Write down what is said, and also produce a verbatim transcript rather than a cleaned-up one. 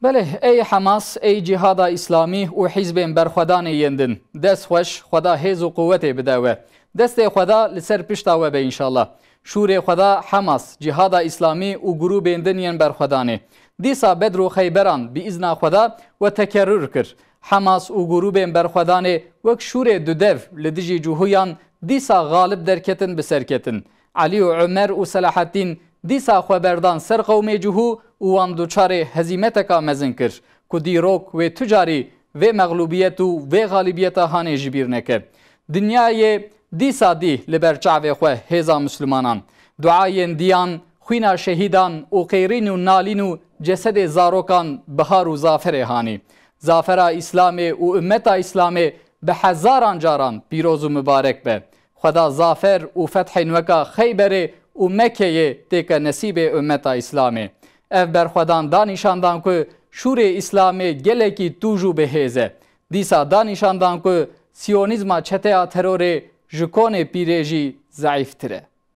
Belê, ey Hemas, ey Cîhada Îslamî û hîzbên berxwedanê yên din, dest xweş, Xweda hêz û quwetê bide we. Destê Xweda li ser pişta we be înşallah. Şûrê Xweda Hemas, Cîhada Îslamî û grûbên din yên berxwedanê. Dîsa Bedr û Xeyberan bi îzna Xweda we tekerrur kir. Hemas û grûbên berxwedanê wek şûrê dudev li dijî Cihûyan dîsa xalib derketin bi serketin. Elî û Omer û Selaheddîn dîsa xwe berdan ser qewmê Cihû û wan duçarê hezîmeteka mezin kir ku dîrok wê tu carî vê mexlûbiyet û vê xalîbiyeta hanê ji bîr neke. Dinyayê dîsa dî li ber çavê xwe hêza Mislimanan. Duayên diyan, xwîna şehîdan û qêrîn û nalîn û cesedê zarokan bihar û zaferê hanî. Zafera Îslamê û ummeta Îslamê bi hezaran caran pîroz û mibarek be. Xweda zafer û fethên weka Xeyberê û Mekeyê têke nesîbê ummeta Îslamê. Ev berxwedan da nîşan dan ku şûrê Îslamê gelekî tûj û bihêz e. Dîsa da nîşan dan ku siyonîzma çeteya terorê ji konê pîrê jî zeîftir e.